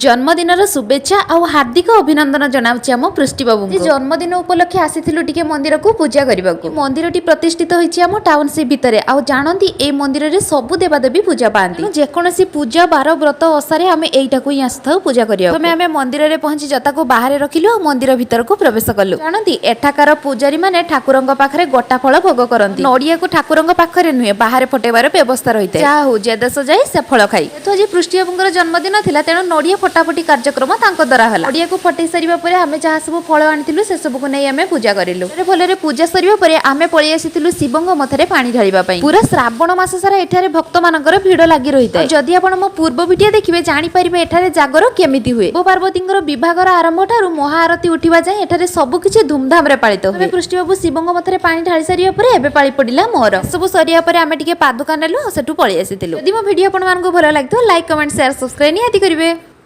ଜନ୍ମଦିନର ଶୁଭେଚ୍ଛା ଆଉ ହାର୍ଦ୍ଦିକ ଅଭିନନ୍ଦନ ଜଣାଉଛି ଆମ ପୃଷ୍ଟିବାବୁଙ୍କୁ। ଜନ୍ମଦିନ ଉପଲକ୍ଷେ ଆସିଥିଲୁ ଟିକେ ମନ୍ଦିରକୁ ପୂଜା କରିବାକୁ। ମନ୍ଦିରଟି ପ୍ରତିଷ୍ଠିତ ହୋଇଛି ଆମ ଟାଉନସିପ୍ ଭିତରେ। ଆଉ ଜାଣନ୍ତି, ଏଇ ମନ୍ଦିରରେ ସବୁ ଦେବାଦେବୀ ପୂଜା ପାଆନ୍ତି। ତେଣୁ ଯେକୌଣସି ପୂଜା, ବାର, ବ୍ରତ, ଓଷାରେ ଆମେ ଏଇଟାକୁ ହିଁ ଆସିଥାଉ ପୂଜା କରିବାକୁ। ପ୍ରଥମେ ଆମେ ମନ୍ଦିରରେ ପହଞ୍ଚି ଜତାକୁ ବାହାରେ ରଖିଲୁ ଆଉ ମନ୍ଦିର ଭିତରକୁ ପ୍ରବେଶ କଲୁ। ଜାଣନ୍ତି, ଏଠାକାର ପୂଜାରୀ ମାନେ ଠାକୁରଙ୍କ ପାଖରେ ଗୋଟା ଫଳ ଭୋଗ କରନ୍ତି। ନଡ଼ିଆକୁ ଠାକୁରଙ୍କ ପାଖରେ ନୁହେଁ, ବାହାରେ ଫଟେଇବାର ବ୍ୟବସ୍ଥା ରହିଥାଏ। ଯାହା ହଉ, ଯେ ଦେଶ ଯାଇ ସେ ଫଳ ଖାଇ। ଯେହେତୁ ଆଜି ପୃଷ୍ଟିବାବୁଙ୍କର ଜନ୍ମଦିନ ଥିଲା, ତେଣୁ ନଡ଼ିଆ ଫଟାଫଟି କାର୍ଯ୍ୟକ୍ରମ ତାଙ୍କ ଦ୍ୱାରା ହେଲା। ନଡ଼ିଆକୁ ଫଟେଇ ସାରିବା ପରେ ଆମେ ଯାହା ସବୁ ଫଳ ଆଣିଥିଲୁ, ସେ ସବୁକୁ ନେଇ ଆମେ ପୂଜା କରିଲୁ। ଭଲରେ ଭଲରେ ପୂଜା ସରିବା ପରେ ଆମେ ପଳେଇ ଆସିଥିଲୁ ଶିବଙ୍କ ମଥାରେ ପାଣି ଢାଳିବା ପାଇଁ। ପୁରା ଶ୍ରାବଣ ମାସ ସାରା ଏଠାରେ ଭକ୍ତମାନଙ୍କର ଭିଡ଼ ଲାଗି ରହିଥାଏ। ଆଉ ଯଦି ଆପଣ ମୋ ପୂର୍ବ ଭିଡିଓ ଦେଖିବେ, ଜାଣିପାରିବେ ଏଠାରେ ଜାଗର କେମିତି ହୁଏ। ଶିବ ପାର୍ବତୀଙ୍କର ବିବାହର ଆରମ୍ଭ ଠାରୁ ମହାଆରତୀ ଉଠିବା ଯାଏଁ ଏଠାରେ ସବୁ କିଛି ଧୁମଧାମରେ ପାଳିତ ହୁଏ। ପୃଷ୍ଟିବାବୁ ଶିବଙ୍କ ମଥାରେ ପାଣି ଢାଳି ସାରିବା ପରେ ଏବେ ପାଳି ପଡିଲା ମୋର। ସବୁ ସରିବା ପରେ ଆମେ ଟିକେ ପାଦୁକା ନେଲୁ ଆଉ ସେଠୁ ପଳେଇ ଆସିଥିଲୁ। ଯଦି ମୋ ଭିଡିଓ ଆପଣମାନଙ୍କୁ ଭଲ ଲାଗିଥିବ, ଲାଇକ୍, କମେଣ୍ଟ, ସେୟାର, ସବସ୍କ୍ରାଇବ ନିହାତି କରିବେ।